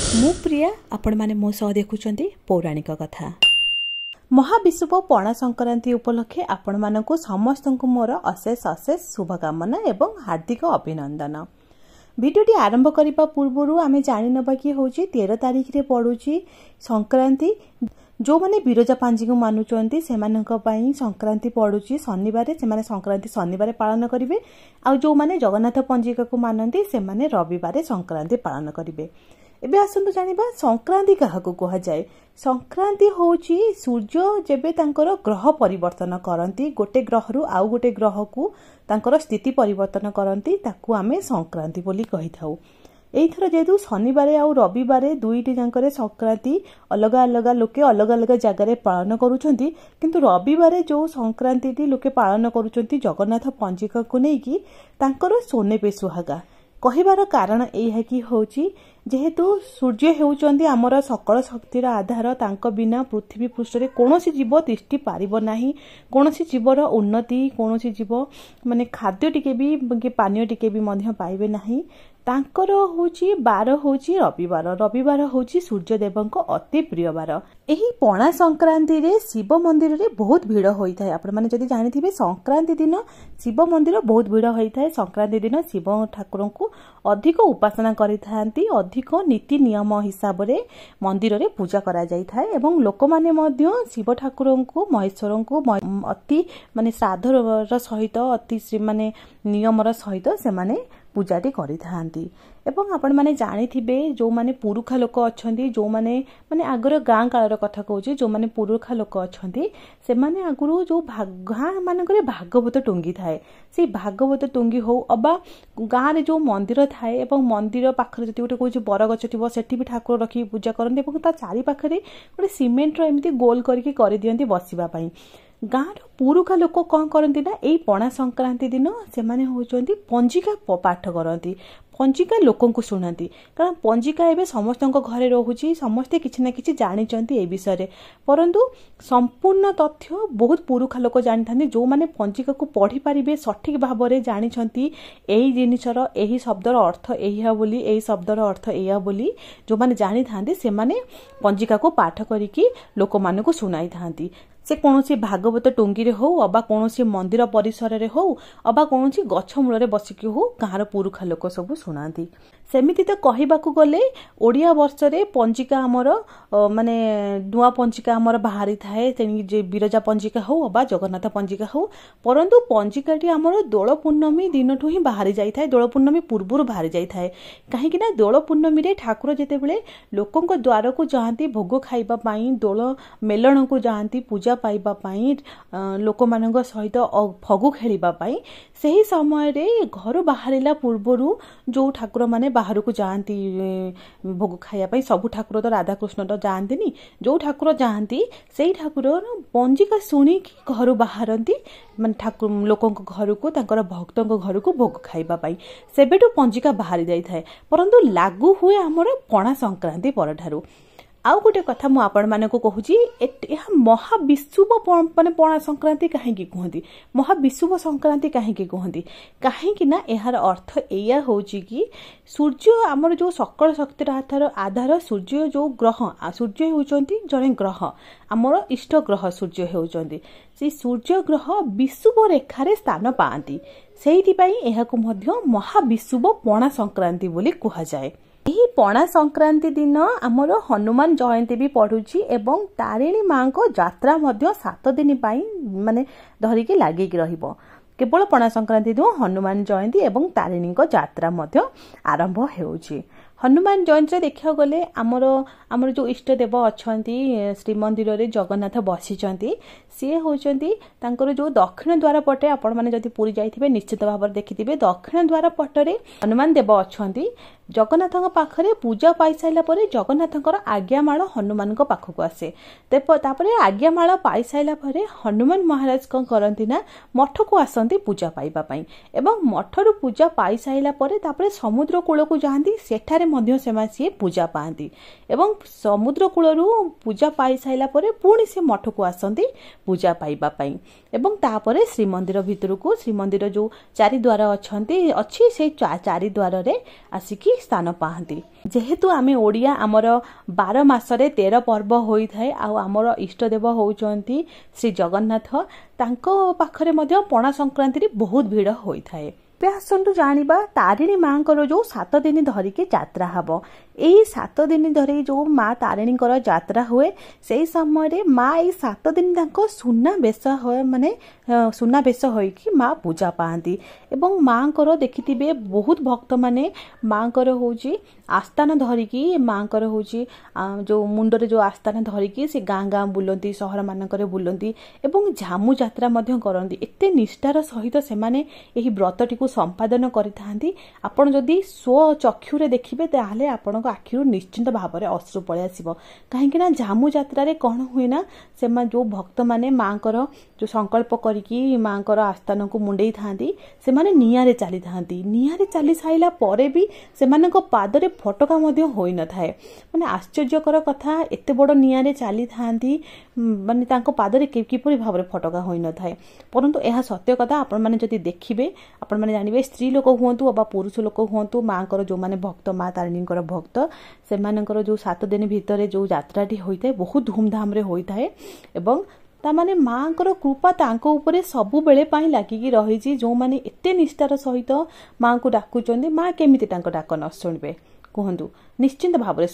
ମୁଁ ପ୍ରିୟା, ଆପଣମାନେ ମୋ ସହ ଦେଖୁଛନ୍ତି ପୌରାଣିକ କଥା। ମହାବିଷୁବ ପଣା ସଂକ୍ରାନ୍ତି ଉପଲକ୍ଷେ ଆପଣମାନଙ୍କୁ ସମସ୍ତଙ୍କୁ ମୋର ଅଶେଷ ଅଶେଷ ଶୁଭକାମନା ଏବଂ ହାର୍ଦ୍ଦିକ ଅଭିନନ୍ଦନ। ଭିଡ଼ିଓଟି ଆରମ୍ଭ କରିବା ପୂର୍ବରୁ ଆମେ ଜାଣିନେବା କି ହେଉଛି 13 ତାରିଖରେ ପଡ଼ୁଛି ସଂକ୍ରାନ୍ତି। ଯେଉଁମାନେ ବିରଜା ପାଞ୍ଜିକୁ ମାନୁଛନ୍ତି, ସେମାନଙ୍କ ପାଇଁ ସଂକ୍ରାନ୍ତି ପଡ଼ୁଛି ଶନିବାର, ସେମାନେ ସଂକ୍ରାନ୍ତି ଶନିବାର ପାଳନ କରିବେ। ଆଉ ଯେଉଁମାନେ ଜଗନ୍ନାଥ ପଞ୍ଜିକାକୁ ମାନନ୍ତି, ସେମାନେ ରବିବାର ସଂକ୍ରାନ୍ତି ପାଳନ କରିବେ। ଏବେ ଆସନ୍ତୁ ଜାଣିବା ସଂକ୍ରାନ୍ତି କାହାକୁ କୁହାଯାଏ। ସଂକ୍ରାନ୍ତି ହେଉଛି ସୂର୍ଯ୍ୟ ଯେବେ ତାଙ୍କର ଗ୍ରହ ପରିବର୍ତ୍ତନ କରନ୍ତି, ଗୋଟେ ଗ୍ରହରୁ ଆଉ ଗୋଟେ ଗ୍ରହକୁ ତାଙ୍କର ସ୍ଥିତି ପରିବର୍ତ୍ତନ କରନ୍ତି, ତାକୁ ଆମେ ସଂକ୍ରାନ୍ତି ବୋଲି କହିଥାଉ। ଏଇଥର ଯେହେତୁ ଶନିବାର ଆଉ ରବିବାର ଦୁଇଟି ଯାକରେ ସଂକ୍ରାନ୍ତି ଅଲଗା ଅଲଗା ଲୋକେ ଅଲଗା ଅଲଗା ଜାଗାରେ ପାଳନ କରୁଛନ୍ତି, କିନ୍ତୁ ରବିବାର ଯେଉଁ ସଂକ୍ରାନ୍ତିଟି ଲୋକେ ପାଳନ କରୁଛନ୍ତି ଜଗନ୍ନାଥ ପଞ୍ଜିକାକୁ ନେଇକି, ତାଙ୍କର ସୋନେ ପେ ସୁହାଗା। କହିବାର କାରଣ ଏଇହା କି ହେଉଛି ଯେହେତୁ ସୂର୍ଯ୍ୟ ହେଉଛନ୍ତି ଆମର ସକଳ ଶକ୍ତିର ଆଧାର, ତାଙ୍କ ବିନା ପୃଥିବୀ ପୃଷ୍ଠରେ କୌଣସି ଜୀବ ତିଷ୍ଠି ପାରିବ ନାହିଁ। କୌଣସି ଜୀବର ଉନ୍ନତି, କୌଣସି ଜୀବ ମାନେ ଖାଦ୍ୟ ଟିକେ ବି କି ପାନୀୟ ଟିକେ ବି ମଧ୍ୟ ପାଇବେ ନାହିଁ। ତାଙ୍କର ହେଉଛି ବାର ହେଉଛି ରବିବାର। ରବିବାର ହେଉଛି ସୂର୍ଯ୍ୟଦେବଙ୍କ ଅତି ପ୍ରିୟ ବାର। ଏହି ପଣା ସଂକ୍ରାନ୍ତିରେ ଶିବ ମନ୍ଦିରରେ ବହୁତ ଭିଡ଼ ହୋଇଥାଏ। ଆପଣମାନେ ଯଦି ଜାଣିଥିବେ, ସଂକ୍ରାନ୍ତି ଦିନ ଶିବ ମନ୍ଦିର ବହୁତ ଭିଡ଼ ହୋଇଥାଏ। ସଂକ୍ରାନ୍ତି ଦିନ ଶିବ ଠାକୁରଙ୍କୁ ଅଧିକ ଉପାସନା କରିଥାନ୍ତି, ଅଧିକ ନୀତି ନିୟମ ହିସାବରେ ମନ୍ଦିରରେ ପୂଜା କରାଯାଇଥାଏ ଏବଂ ଲୋକମାନେ ମଧ୍ୟ ଶିବ ଠାକୁରଙ୍କୁ, ମହେଶ୍ୱରଙ୍କୁ ଅତି ମାନେ ଶ୍ରାଦ୍ଧର ସହିତ, ଅତି ମାନେ ନିୟମର ସହିତ ସେମାନେ ପୂଜାଟି କରିଥାନ୍ତି। ଏବଂ ଆପଣମାନେ ଜାଣିଥିବେ, ଯେଉଁମାନେ ପୁରୁଖା ଲୋକ ଅଛନ୍ତି, ଯେଉଁମାନେ ମାନେ ଆଗର ଗାଁ କାଳର କଥା କହୁଛି, ଯେଉଁମାନେ ପୁରୁଖା ଲୋକ ଅଛନ୍ତି, ସେମାନେ ଆଗରୁ ଯେଉଁ ଗାଁ ମାନଙ୍କରେ ଭାଗବତ ଟୁଙ୍ଗି ଥାଏ, ସେଇ ଭାଗବତ ଟୁଙ୍ଗି ହଉ ଅବା ଗାଁରେ ଯେଉଁ ମନ୍ଦିର ଥାଏ ଏବଂ ମନ୍ଦିର ପାଖରେ ଯଦି ଗୋଟେ କହୁଛି ବରଗଛ ଥିବ, ସେଠି ବି ଠାକୁର ରଖିକି ପୂଜା କରନ୍ତି ଏବଂ ତା ଚାରିପାଖରେ ଗୋଟେ ସିମେଣ୍ଟର ଏମିତି ଗୋଲ କରିକି କରିଦିଅନ୍ତି ବସିବା ପାଇଁ। ଗାଁର ପୁରୁଖା ଲୋକ କ'ଣ କରନ୍ତି ନା, ଏଇ ପଣା ସଂକ୍ରାନ୍ତି ଦିନ ସେମାନେ ହେଉଛନ୍ତି ପଞ୍ଜିକା ପାଠ କରନ୍ତି, ପଞ୍ଜିକା ଲୋକଙ୍କୁ ଶୁଣାନ୍ତି। କାରଣ ପଞ୍ଜିକା ଏବେ ସମସ୍ତଙ୍କ ଘରେ ରହୁଛି, ସମସ୍ତେ କିଛି ନା କିଛି ଜାଣିଛନ୍ତି ଏ ବିଷୟରେ, ପରନ୍ତୁ ସମ୍ପୂର୍ଣ୍ଣ ତଥ୍ୟ ବହୁତ ପୁରୁଖା ଲୋକ ଜାଣିଥାନ୍ତି। ଯେଉଁମାନେ ପଞ୍ଜିକାକୁ ପଢ଼ିପାରିବେ, ସଠିକ୍ ଭାବରେ ଜାଣିଛନ୍ତି ଏଇ ଜିନିଷର, ଏହି ଶବ୍ଦର ଅର୍ଥ ଏଇଆ ବୋଲି, ଏଇ ଶବ୍ଦର ଅର୍ଥ ଏଇଆ ବୋଲି ଯେଉଁମାନେ ଜାଣିଥାନ୍ତି, ସେମାନେ ପଞ୍ଜିକାକୁ ପାଠ କରିକି ଲୋକମାନଙ୍କୁ ଶୁଣାଇଥାନ୍ତି। ସେ କୌଣସି ଭାଗବତ ଟୁଙ୍ଗିରେ ହଉ ଅବା କୌଣସି ମନ୍ଦିର ପରିସରରେ ହଉ ଅବା କୌଣସି ଗଛ ମୂଳରେ ବସିକି ହଉ, ଗାଁର ପୁରୁଖା ଲୋକ ସବୁ ଶୁଣାନ୍ତି। ସେମିତି ତ କହିବାକୁ ଗଲେ ଓଡ଼ିଆ ବର୍ଷରେ ପଞ୍ଜିକା ଆମର ମାନେ ନୂଆ ପଞ୍ଜିକା ଆମର ବାହାରିଥାଏ, ତେଣିକି ଯେ ବିରଜା ପଞ୍ଜିକା ହଉ ଅବା ଜଗନ୍ନାଥ ପଞ୍ଜିକା ହଉ, ପରନ୍ତୁ ପଞ୍ଜିକାଟି ଆମର ଦୋଳ ପୂର୍ଣ୍ଣମୀ ଦିନଠୁ ହିଁ ବାହାରି ଯାଇଥାଏ, ଦୋଳ ପୂର୍ଣ୍ଣମୀ ପୂର୍ବରୁ ବାହାରି ଯାଇଥାଏ। କାହିଁକି ନା ଦୋଳ ପୂର୍ଣ୍ଣମୀରେ ଠାକୁର ଯେତେବେଳେ ଲୋକଙ୍କ ଦ୍ୱାରକୁ ଯାଆନ୍ତି ଭୋଗ ଖାଇବା ପାଇଁ, ଦୋଳ ମେଲଣକୁ ଯାଆନ୍ତି ପୂଜା ପାଇବା ପାଇଁ, ଲୋକମାନଙ୍କ ସହିତ ଫଗୁ ଖେଳିବା ପାଇଁ, ସେହି ସମୟରେ ଘରୁ ବାହାରିଲା ପୂର୍ବରୁ ଯେଉଁ ଠାକୁରମାନେ ବାହାରକୁ ଯାଆନ୍ତି ଭୋଗ ଖାଇବା ପାଇଁ, ସବୁ ଠାକୁର ତ ରାଧାକୃଷ୍ଣ ତ ଯାଆନ୍ତିନି, ଯେଉଁ ଠାକୁର ଯାଆନ୍ତି ସେଇ ଠାକୁର ପଞ୍ଜିକା ଶୁଣିକି ଘରୁ ବାହାରନ୍ତି, ମାନେ ଠାକୁର ଲୋକଙ୍କ ଘରକୁ, ତାଙ୍କର ଭକ୍ତଙ୍କ ଘରକୁ ଭୋଗ ଖାଇବା ପାଇଁ। ସେବେଠୁ ପଞ୍ଜିକା ବାହାରି ଯାଇଥାଏ, ପରନ୍ତୁ ଲାଗୁ ହୁଏ ଆମର ପଣା ସଂକ୍ରାନ୍ତି ପରଠାରୁ। ଆଉ ଗୋଟେ କଥା ମୁଁ ଆପଣମାନଙ୍କୁ କହୁଛି, ଏହା ମହାବିଷୁବ ମାନେ ପଣା ସଂକ୍ରାନ୍ତି କାହିଁକି କୁହନ୍ତି, ମହାବିଷୁବ ସଂକ୍ରାନ୍ତି କାହିଁକି କୁହନ୍ତି? କାହିଁକି ନା ଏହାର ଅର୍ଥ ଏଇଆ ହେଉଛି କି ସୂର୍ଯ୍ୟ ଆମର ଯେଉଁ ସକଳ ଶକ୍ତିର ଆଧାର ସୂର୍ଯ୍ୟ, ଯେଉଁ ଗ୍ରହ, ସୂର୍ଯ୍ୟ ହେଉଛନ୍ତି ଜଣେ ଗ୍ରହ, ଆମର ଇଷ୍ଟ ଗ୍ରହ ସୂର୍ଯ୍ୟ ହେଉଛନ୍ତି, ସେଇ ସୂର୍ଯ୍ୟ ଗ୍ରହ ବିଷୁବ ରେଖାରେ ସ୍ଥାନ ପାଆନ୍ତି, ସେଇଥିପାଇଁ ଏହାକୁ ମଧ୍ୟ ମହାବିଷୁବ ପଣା ସଂକ୍ରାନ୍ତି ବୋଲି କୁହାଯାଏ। ଏହି ପଣା ସଂକ୍ରାନ୍ତି ଦିନ ଆମର ହନୁମାନ ଜୟନ୍ତୀ ବି ପଡ଼ୁଛି ଏବଂ ତାରିଣୀ ମାଙ୍କ ଯାତ୍ରା ମଧ୍ୟ 7 ଦିନ ପାଇଁ ମାନେ ଧରିକି ଲାଗିକି ରହିବ। କେବଳ ପଣା ସଂକ୍ରାନ୍ତି ନୁହଁ, ହନୁମାନ ଜୟନ୍ତୀ ଏବଂ ତାରିଣୀଙ୍କ ଯାତ୍ରା ମଧ୍ୟ ଆରମ୍ଭ ହେଉଛି। ହନୁମାନ ଜୟନ୍ତୀରେ ଦେଖିବାକୁ ଗଲେ ଆମର ଯେଉଁ ଇଷ୍ଟ ଦେବ ଅଛନ୍ତି, ଶ୍ରୀମନ୍ଦିରରେ ଜଗନ୍ନାଥ ବସିଛନ୍ତି, ସିଏ ହେଉଛନ୍ତି ତାଙ୍କର ଯେଉଁ ଦକ୍ଷିଣ ଦ୍ୱାର ପଟେ, ଆପଣମାନେ ଯଦି ପୁରୀ ଯାଇଥିବେ ନିଶ୍ଚିତ ଭାବରେ ଦେଖିଥିବେ, ଦକ୍ଷିଣ ଦ୍ୱାର ପଟରେ ହନୁମାନ ଦେବ ଅଛନ୍ତି। ଜଗନ୍ନାଥଙ୍କ ପାଖରେ ପୂଜା ପାଇସାରିଲା ପରେ ଜଗନ୍ନାଥଙ୍କର ଆଜ୍ଞାମାଳ ହନୁମାନଙ୍କ ପାଖକୁ ଆସେ। ତାପରେ ଆଜ୍ଞାମାଳ ପାଇସାରିଲା ପରେ ହନୁମାନ ମହାରାଜ କ'ଣ କରନ୍ତି ନା ମଠକୁ ଆସନ୍ତି ପୂଜା ପାଇବା ପାଇଁ ଏବଂ ମଠରୁ ପୂଜା ପାଇସାରିଲା ପରେ ତାପରେ ସମୁଦ୍ର କୂଳକୁ ଯାଆନ୍ତି, ସେଠାରେ ମଧ୍ୟ ସେମାନେ ସିଏ ପୂଜା ପାଆନ୍ତି ଏବଂ ସମୁଦ୍ର କୂଳରୁ ପୂଜା ପାଇସାରିଲା ପରେ ପୁଣି ସେ ମଠକୁ ଆସନ୍ତି ପୂଜା ପାଇବା ପାଇଁ। ଏବଂ ତାପରେ ଶ୍ରୀମନ୍ଦିର ଭିତରକୁ, ଶ୍ରୀମନ୍ଦିର ଯେଉଁ ଚାରିଦ୍ୱାର ଅଛି, ସେଇ ଚାରିଦ୍ୱାରରେ ଆସିକି ସ୍ଥାନ ପାଆନ୍ତି। ଯେହେତୁ ଆମେ ଓଡ଼ିଆ, ଆମର 12 ମାସରେ 13 ପର୍ବ ହୋଇଥାଏ, ଆଉ ଆମର ଇଷ୍ଟଦେବ ହେଉଛନ୍ତି ଶ୍ରୀ ଜଗନ୍ନାଥ, ତାଙ୍କ ପାଖରେ ମଧ୍ୟ ପଣା ସଂକ୍ରାନ୍ତିରେ ବହୁତ ଭିଡ଼ ହୋଇଥାଏ। ଏବେ ଆସନ୍ତୁ ଜାଣିବା ତାରିଣୀ ମାଙ୍କର ଯେଉଁ 7 ଦିନ ଧରିକି ଯାତ୍ରା ହେବ। ଏଇ 7 ଦିନ ଧରି ଯେଉଁ ମା ତାରିଣୀଙ୍କର ଯାତ୍ରା ହୁଏ, ସେଇ ସମୟରେ ମା ଏଇ 7 ଦିନ ତାଙ୍କ ସୁନା ବେଶ ହୁଏ, ମାନେ ସୁନା ବେଶ ହୋଇକି ମା ପୂଜା ପାଆନ୍ତି। ଏବଂ ମାଙ୍କର ଦେଖିଥିବେ ବହୁତ ଭକ୍ତମାନେ ମାଙ୍କର ହେଉଛି ଆସ୍ଥାନ ଧରିକି, ମାଙ୍କର ହେଉଛି ଯେଉଁ ମୁଣ୍ଡରେ ଯେଉଁ ଆସ୍ଥାନ ଧରିକି ସେ ଗାଁ ଗାଁ ବୁଲନ୍ତି, ସହରମାନଙ୍କରେ ବୁଲନ୍ତି ଏବଂ ଝାମୁ ଯାତ୍ରା ମଧ୍ୟ କରନ୍ତି। ଏତେ ନିଷ୍ଠାର ସହିତ ସେମାନେ ଏହି ବ୍ରତଟିକୁ ସମ୍ପାଦନ କରିଥାନ୍ତି। ଆପଣ ଯଦି ସ୍ୱଚକ୍ଷୁରେ ଦେଖିବେ, ତାହେଲେ ଆପଣଙ୍କ ଆଖିରୁ ନିଶ୍ଚିନ୍ତ ଭାବରେ ଅଶ୍ରୁ ପଳେଇ ଆସିବ। କାହିଁକି ନା ଝାମୁ ଯାତ୍ରାରେ କ'ଣ ହୁଏ ନା, ସେମାନେ ଯେଉଁ ଭକ୍ତମାନେ ମାଙ୍କର ଯେଉଁ ସଂକଳ୍ପ କରିକି ମାଙ୍କର ଆସ୍ଥାନକୁ ମୁଣ୍ଡେଇଥାନ୍ତି, ସେମାନେ ନିଆଁରେ ଚାଲିଥାନ୍ତି। ନିଆଁରେ ଚାଲି ସାରିଲା ପରେ ବି ସେମାନଙ୍କ ପାଦରେ ଫଟକା ମଧ୍ୟ ହୋଇନଥାଏ। ମାନେ ଆଶ୍ଚର୍ଯ୍ୟକର କଥା, ଏତେ ବଡ଼ ନିଆଁରେ ଚାଲିଥାନ୍ତି, ମାନେ ତାଙ୍କ ପାଦରେ କିପରି ଭାବରେ ଫଟକା ହୋଇନଥାଏ। ପରନ୍ତୁ ଏହା ସତ୍ୟ କଥା। ଆପଣମାନେ ଯଦି ଦେଖିବେ, ଆପଣମାନେ ଜାଣିବେ, ସ୍ତ୍ରୀ ଲୋକ ହୁଅନ୍ତୁ ଅବା ପୁରୁଷ ଲୋକ ହୁଅନ୍ତୁ, ମାଙ୍କର ଯେଉଁମାନେ ଭକ୍ତ, ମା ତାରିଣୀଙ୍କର ଭକ୍ତ, ସେମାନଙ୍କର ଯେଉଁ 7 ଦିନ ଭିତରେ ଯେଉଁ ଯାତ୍ରାଟି ହୋଇଥାଏ, ବହୁତ ଧୁମଧାମରେ ହୋଇଥାଏ। ଏବଂ ତାମାନେ ମାଙ୍କର କୃପା ତାଙ୍କ ଉପରେ ସବୁବେଳେ ପାଇଁ ଲାଗିକି ରହିଛି। ଯେଉଁମାନେ ଏତେ ନିଷ୍ଠାର ସହିତ ମାଙ୍କୁ ଡାକୁଛନ୍ତି, ମା କେମିତି ତାଙ୍କ ଡାକ ନ ଶୁଣିବେ କୁହନ୍ତୁ? ନିଶ୍ଚିନ୍ତ ଭାବରେ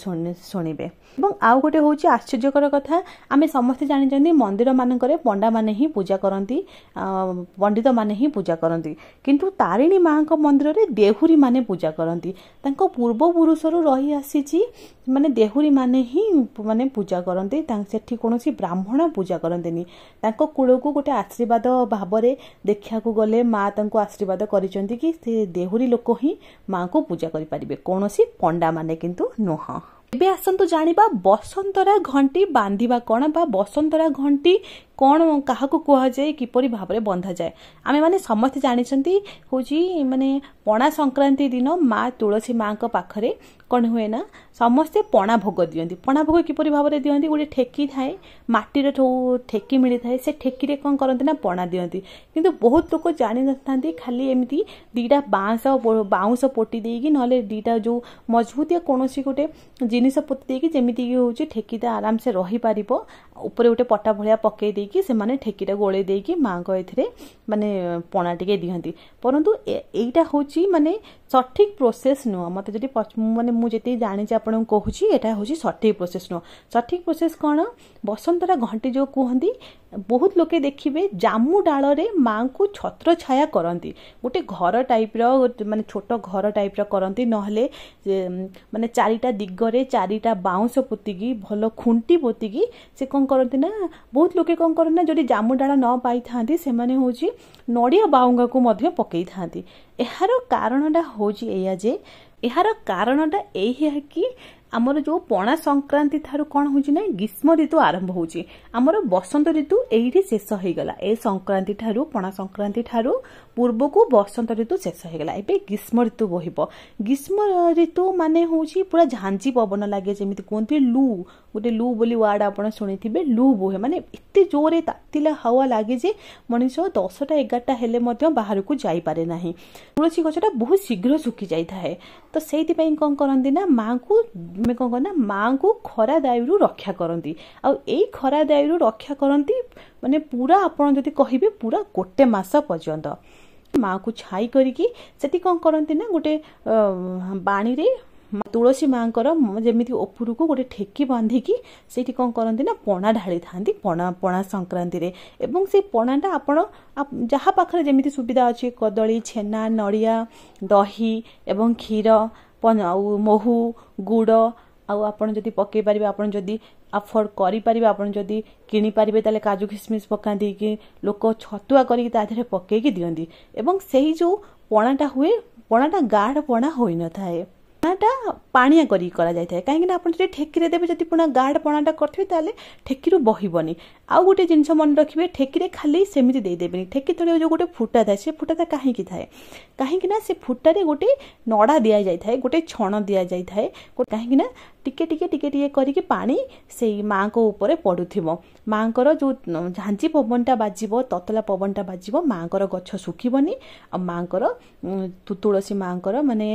ଶୁଣିବେ। ଏବଂ ଆଉ ଗୋଟେ ହେଉଛି ଆଶ୍ଚର୍ଯ୍ୟକର କଥା, ଆମେ ସମସ୍ତେ ଜାଣିଛନ୍ତି ମନ୍ଦିରମାନଙ୍କରେ ପଣ୍ଡାମାନେ ହିଁ ପୂଜା କରନ୍ତି, ପଣ୍ଡିତମାନେ ହିଁ ପୂଜା କରନ୍ତି, କିନ୍ତୁ ତାରିଣୀ ମାଙ୍କ ମନ୍ଦିରରେ ଦେହୁରୀ ମାନେ ପୂଜା କରନ୍ତି। ତାଙ୍କ ପୂର୍ବପୁରୁଷରୁ ରହି ଆସିଛି, ମାନେ ଦେହୁରୀ ମାନେ ହିଁ ମାନେ ପୂଜା କରନ୍ତି। ସେଠି କୌଣସି ବ୍ରାହ୍ମଣ ପୂଜା କରନ୍ତିନି। ତାଙ୍କ କୂଳକୁ ଗୋଟେ ଆଶୀର୍ବାଦ ଭାବରେ ଦେଖିବାକୁ ଗଲେ ମା ତାଙ୍କୁ ଆଶୀର୍ବାଦ କରିଛନ୍ତି କି ସେ ଦେହୁରୀ ଲୋକ ହିଁ ମାଙ୍କୁ ପୂଜା କରିପାରିବେ, କୌଣସି ପଣ୍ଡାମାନେ କିନ୍ତୁ ନୁହଁ। ଏବେ ଆସନ୍ତୁ ଜାଣିବା ବସନ୍ତରା ଘଣ୍ଟି ବାନ୍ଧିବା କ'ଣ ବା ବସନ୍ତରା ଘଣ୍ଟି କ'ଣ, କାହାକୁ କୁହାଯାଏ, କିପରି ଭାବରେ ବନ୍ଧାଯାଏ। ଆମେମାନେ ସମସ୍ତେ ଜାଣିଛନ୍ତି ହେଉଛି ମାନେ ପଣା ସଂକ୍ରାନ୍ତି ଦିନ ମା ତୁଳସୀ ମାଙ୍କ ପାଖରେ କ'ଣ ହୁଏ ନା, ସମସ୍ତେ ପଣା ଭୋଗ ଦିଅନ୍ତି। ପଣା ଭୋଗ କିପରି ଭାବରେ ଦିଅନ୍ତି? ଗୋଟେ ଠେକି ଥାଏ, ମାଟିର ଠେକି ମିଳିଥାଏ, ସେ ଠେକିରେ କ'ଣ କରନ୍ତି ନା ପଣା ଦିଅନ୍ତି। କିନ୍ତୁ ବହୁତ ଲୋକ ଜାଣିନଥାନ୍ତି, ଖାଲି ଏମିତି ଦୁଇଟା ବାଉଁଶ ପୋତି ଦେଇକି, ନହେଲେ ଦୁଇଟା ଯେଉଁ ମଜବୁତିଆ କୌଣସି ଗୋଟେ ଜିନିଷ ପୋତି ଦେଇକି, ଯେମିତିକି ହେଉଛି ଠେକିଟା ଆରାମସେ ରହିପାରିବ, ଉପରେ ଗୋଟେ ପଟା ଭଳିଆ ପକେଇ ଦେଇକି ସେମାନେ ଠେକିଟା ଗୋଳେଇ ଦେଇକି ମାଙ୍କ ଏଥିରେ ମାନେ ପଣା ଟିକେ ଦିଅନ୍ତି। ପରନ୍ତୁ ଏଇଟା ହେଉଛି ମାନେ ସଠିକ୍ ପ୍ରୋସେସ୍ ନୁହଁ। ମୋତେ ଯଦି ମାନେ ମୁଁ ଯେତିକି ଜାଣିଛି ଆପଣଙ୍କୁ କହୁଛି, ଏଇଟା ହେଉଛି ସଠିକ୍ ପ୍ରୋସେସ୍ ନୁହଁ। ସଠିକ୍ ପ୍ରୋସେସ୍ କ'ଣ? ବସନ୍ତରା ଘଣ୍ଟି ଯେଉଁ କୁହନ୍ତି, ବହୁତ ଲୋକେ ଦେଖିବେ ଜାମୁ ଡାଳରେ ମାଙ୍କୁ ଛତ୍ର ଛାୟା କରନ୍ତି, ଗୋଟେ ଘର ଟାଇପ୍ର, ମାନେ ଛୋଟ ଘର ଟାଇପ୍ର କରନ୍ତି, ନହେଲେ ମାନେ ଚାରିଟା ଦିଗରେ ଚାରିଟା ବାଉଁଶ ପୋତିକି, ଭଲ ଖୁଣ୍ଟି ପୋତିକି ସେ କ'ଣ କରନ୍ତି ନା, ବହୁତ ଲୋକେ କ'ଣ କରନ୍ତି ନା, ଯଦି ଜାମୁ ଡାଳ ନ ପାଇଥାନ୍ତି, ସେମାନେ ହେଉଛି ନଡ଼ିଆ ବାଉଙ୍ଗାକୁ ମଧ୍ୟ ପକେଇଥାନ୍ତି। ଏହାର କାରଣଟା ହେଉଛି ଏଇଆ ଯେ, ଏହାର କାରଣଟା ଏଇଆ କି ଆମର ଯେଉଁ ପଣା ସଂକ୍ରାନ୍ତି ଠାରୁ କ'ଣ ହେଉଛି ନା ଗ୍ରୀଷ୍ମ ଋତୁ ଆରମ୍ଭ ହେଉଛି। ଆମର ବସନ୍ତ ଋତୁ ଏଇଠି ଶେଷ ହେଇଗଲା। ଏ ସଂକ୍ରାନ୍ତି ଠାରୁ, ପଣା ସଂକ୍ରାନ୍ତି ଠାରୁ ପୂର୍ବକୁ ବସନ୍ତ ଋତୁ ଶେଷ ହେଇଗଲା, ଏବେ ଗ୍ରୀଷ୍ମ ଋତୁ ବହିବ। ଗ୍ରୀଷ୍ମ ଋତୁ ମାନେ ହେଉଛି ପୁରା ଝାଞ୍ଜି ପବନ ଲାଗେ, ଯେମିତି କୁହନ୍ତି ଲୁ, ଗୋଟେ ଲୁ ବୋଲି ୱାର୍ଡ ଆପଣ ଶୁଣିଥିବେ, ଲୁ ବୁହେ, ମାନେ ଏତେ ଜୋରେ ତାତିଲା ହାୱା ଲାଗେ ଯେ ମଣିଷ 10ଟା 11ଟା ହେଲେ ମଧ୍ୟ ବାହାରକୁ ଯାଇପାରେ ନାହିଁ। ତୁଳସୀ ଗଛଟା ବହୁତ ଶୀଘ୍ର ଶୁଖି ଯାଇଥାଏ। ତ ସେଇଥିପାଇଁ କ'ଣ କରନ୍ତି ନା, ମାଙ୍କୁ ଆମେ କ'ଣ କରନ୍ତି ନା ମାଙ୍କୁ ଖରା ଦାୟୁରୁ ରକ୍ଷା କରନ୍ତି। ଆଉ ଏଇ ଖରା ଦାୟୁରୁ ରକ୍ଷା କରନ୍ତି ମାନେ ପୁରା ଆପଣ ଯଦି କହିବେ ପୁରା ଗୋଟେ ମାସ ପର୍ଯ୍ୟନ୍ତ ମାକୁ ଛାଇ କରିକି ସେଠି କ'ଣ କରନ୍ତି ନା, ଗୋଟେ ବାଣୀରେ ତୁଳସୀ ମାଙ୍କର ଯେମିତି ଉପରକୁ ଗୋଟେ ଠେକି ବାନ୍ଧିକି ସେଇଠି କ'ଣ କରନ୍ତି ନା ପଣା ଢାଳିଥାନ୍ତି ପଣା ସଂକ୍ରାନ୍ତିରେ। ଏବଂ ସେଇ ପଣାଟା ଆପଣ ଯାହା ପାଖରେ ଯେମିତି ସୁବିଧା ଅଛି, କଦଳୀ, ଛେନା, ନଡ଼ିଆ, ଦହି ଏବଂ କ୍ଷୀର ଆଉ ମହୁ, ଗୁଡ଼, ଆଉ ଆପଣ ଯଦି ପକେଇ ପାରିବେ, ଆପଣ ଯଦି ଆଫୋର୍ଡ କରିପାରିବେ, ଆପଣ ଯଦି କିଣିପାରିବେ, ତାହେଲେ କାଜୁ କିସମିସ୍ ପକାନ୍ତି କି ଲୋକ ଛତୁଆ କରିକି ତା ଦେହରେ ପକେଇକି ଦିଅନ୍ତି। ଏବଂ ସେଇ ଯେଉଁ ପଣାଟା ହୁଏ, ପଣାଟା ଗାଢ଼ ପଣା ହୋଇନଥାଏ, ପଣାଟା ପାଣିଆ କରିକି କରାଯାଇଥାଏ। କାହିଁକିନା ଆପଣ ଯଦି ଠେକିରେ ଦେବେ, ଯଦି ପୁଣା ଗାଢ଼ ପଣାଟା କରିଥିବେ, ତାହେଲେ ଠେକିରୁ ବହିବନି। ଆଉ ଗୋଟେ ଜିନିଷ ମନେ ରଖିବେ, ଠେକିରେ ଖାଲି ସେମିତି ଦେଇଦେବେନି। ଠେକି ତଳେ ଯେଉଁ ଗୋଟେ ଫୁଟା ଥାଏ, ସେ ଫୁଟାଟା କାହିଁକି ଥାଏ? କାହିଁକି ନା ସେ ଫୁଟାରେ ଗୋଟେ ନଡ଼ା ଦିଆଯାଇଥାଏ, ଗୋଟେ ଛଣ ଦିଆଯାଇଥାଏ। କାହିଁକି ନା ଟିକେ ଟିକେ ଟିକେ ଟିକେ କରିକି ପାଣି ସେଇ ମାଆଙ୍କ ଉପରେ ପଡ଼ୁଥିବ। ମାଆଙ୍କର ଯେଉଁ ଝାଞ୍ଜି ପବନଟା ବାଜିବ, ତତଲା ପବନଟା ବାଜିବ, ମାଆଙ୍କର ଗଛ ଶୁଖିବନି। ଆଉ ମାଆଙ୍କର ତୁଳସୀ ମାଆଙ୍କର ମାନେ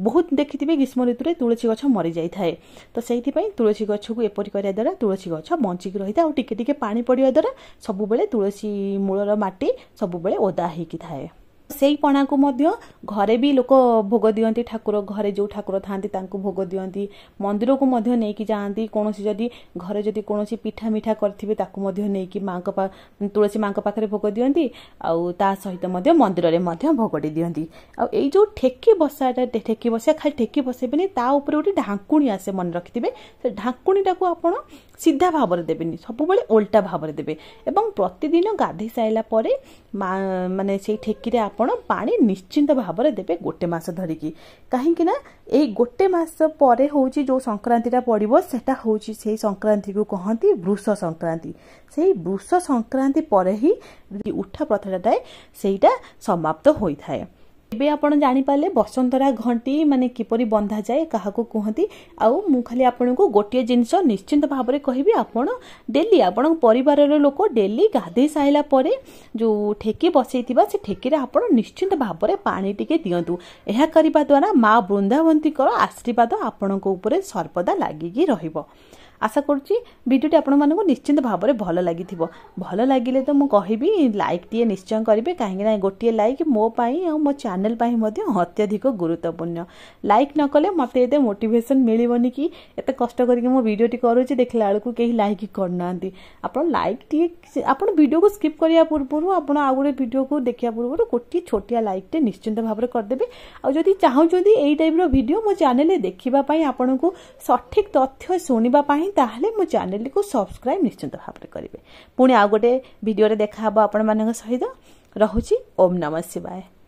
ବହୁତ ଦେଖିଥିବେ ଗ୍ରୀଷ୍ମ ଋତୁରେ ତୁଳସୀ ଗଛ ମରିଯାଇଥାଏ, ତ ସେଇଥିପାଇଁ ତୁଳସୀ ଗଛକୁ ଏପରି କରିବା ଦ୍ୱାରା ତୁଳସୀ ଗଛ ବଞ୍ଚିକି ରହିଥାଏ। ଆଉ ଟିକେ ଟିକେ ପାଣି ପଡ଼ିବା ଦ୍ୱାରା ସବୁବେଳେ ତୁଳସୀ ମୂଳର ମାଟି ସବୁବେଳେ ଓଦା ହେଇକି ଥାଏ। ସେଇ ପଣାକୁ ମଧ୍ୟ ଘରେ ବି ଲୋକ ଭୋଗ ଦିଅନ୍ତି, ଠାକୁର ଘରେ ଯେଉଁ ଠାକୁର ଥାଆନ୍ତି ତାଙ୍କୁ ଭୋଗ ଦିଅନ୍ତି, ମନ୍ଦିରକୁ ମଧ୍ୟ ନେଇକି ଯାଆନ୍ତି। କୌଣସି ଯଦି ଘରେ ଯଦି କୌଣସି ପିଠା ମିଠା କରିଥିବେ ତାକୁ ମଧ୍ୟ ନେଇକି ମାଆଙ୍କ ତୁଳସୀ ମାଆଙ୍କ ପାଖରେ ଭୋଗ ଦିଅନ୍ତି, ଆଉ ତା ସହିତ ମଧ୍ୟ ମନ୍ଦିରରେ ମଧ୍ୟ ଭୋଗଟି ଦିଅନ୍ତି। ଆଉ ଏଇ ଯେଉଁ ଠେକି ବସାଟା, ଠେକି ବସିବା ଖାଲି ଠେକି ବସେଇବେନି, ତା ଉପରେ ଗୋଟେ ଢାଙ୍କୁଣୀ ଆସେ, ମନେ ରଖିଥିବେ। ସେ ଢାଙ୍କୁଣୀଟାକୁ ଆପଣ ସିଧା ଭାବରେ ଦେବେନି, ସବୁବେଳେ ଓଲଟା ଭାବରେ ଦେବେ। ଏବଂ ପ୍ରତିଦିନ ଗାଧୋଇ ସାରିଲା ପରେ ମା ମାନେ ସେଇ ଠେକିରେ ଆପଣ ପାଣି ନିଶ୍ଚିନ୍ତ ଭାବରେ ଦେବେ ଗୋଟେ ମାସ ଧରିକି। କାହିଁକି ନା ଏଇ ଗୋଟେ ମାସ ପରେ ହେଉଛି ଯେଉଁ ସଂକ୍ରାନ୍ତିଟା ପଡ଼ିବ, ସେଟା ହେଉଛି ସେଇ ସଂକ୍ରାନ୍ତିକୁ କହନ୍ତି ବୃଷ ସଂକ୍ରାନ୍ତି। ସେଇ ବୃଷ ସଂକ୍ରାନ୍ତି ପରେ ହିଁ ଉଠା ପ୍ରଥାଟା ଥାଏ ସେଇଟା ସମାପ୍ତ ହୋଇଥାଏ। ଏବେ ଆପଣ ଜାଣିପାରିଲେ ବସନ୍ତରା ଘଣ୍ଟି ମାନେ କିପରି ବନ୍ଧାଯାଏ, କାହାକୁ କୁହନ୍ତି। ଆଉ ମୁଁ ଖାଲି ଆପଣଙ୍କୁ ଗୋଟିଏ ଜିନିଷ ନିଶ୍ଚିନ୍ତ ଭାବରେ କହିବି, ଆପଣ ଡେଲି ଆପଣଙ୍କ ପରିବାରର ଲୋକ ଡେଲି ଗାଧେଇ ସାରିଲା ପରେ ଯେଉଁ ଠେକି ବସେଇଥିବା ସେ ଠେକିରେ ଆପଣ ନିଶ୍ଚିନ୍ତ ଭାବରେ ପାଣି ଟିକେ ଦିଅନ୍ତୁ। ଏହା କରିବା ଦ୍ୱାରା ମା ବୃନ୍ଦାବତୀଙ୍କର ଆଶୀର୍ବାଦ ଆପଣଙ୍କ ଉପରେ ସର୍ବଦା ଲାଗିକି ରହିବ। ଆଶା କରୁଛି ଭିଡ଼ିଓଟି ଆପଣମାନଙ୍କୁ ନିଶ୍ଚିନ୍ତ ଭାବରେ ଭଲ ଲାଗିଥିବ। ଭଲ ଲାଗିଲେ ତ ମୁଁ କହିବି ଲାଇକ୍ଟିଏ ନିଶ୍ଚୟ କରିବେ, କାହିଁକିନା ଗୋଟିଏ ଲାଇକ୍ ମୋ ପାଇଁ ଆଉ ମୋ ଚ୍ୟାନେଲ୍ ପାଇଁ ମଧ୍ୟ ଅତ୍ୟଧିକ ଗୁରୁତ୍ୱପୂର୍ଣ୍ଣ। ଲାଇକ୍ ନ କଲେ ମୋତେ ଏତେ ମୋଟିଭେସନ୍ ମିଳିବନି କି ଏତେ କଷ୍ଟ କରିକି ମୁଁ ଭିଡ଼ିଓଟି କରୁଛି, ଦେଖିଲା ବେଳକୁ କେହି ଲାଇକ୍ କରୁନାହାନ୍ତି। ଆପଣ ଲାଇକ୍ ଟିକେ, ଆପଣ ଭିଡ଼ିଓକୁ ସ୍କିପ୍ କରିବା ପୂର୍ବରୁ, ଆପଣ ଆଉ ଗୋଟେ ଭିଡ଼ିଓକୁ ଦେଖିବା ପୂର୍ବରୁ ଗୋଟିଏ ଛୋଟିଆ ଲାଇକ୍ଟେ ନିଶ୍ଚିନ୍ତ ଭାବରେ କରିଦେବେ। ଆଉ ଯଦି ଚାହୁଁଛନ୍ତି ଏଇ ଟାଇପ୍ର ଭିଡ଼ିଓ ମୋ ଚ୍ୟାନେଲରେ ଦେଖିବା ପାଇଁ, ଆପଣଙ୍କୁ ସଠିକ୍ ତଥ୍ୟ ଶୁଣିବା ପାଇଁ, ତାହେଲେ ମୋ ଚ୍ୟାନେଲଟିକୁ ସବସ୍କ୍ରାଇବ୍ ନିଶ୍ଚିନ୍ତ ଭାବରେ କରିବେ। ପୁଣି ଆଉ ଗୋଟେ ଭିଡ଼ିଓରେ ଦେଖାହେବ ଆପଣମାନଙ୍କ ସହିତ। ରହୁଛି, ଓମ୍ ନମଃ ଶିବାୟ।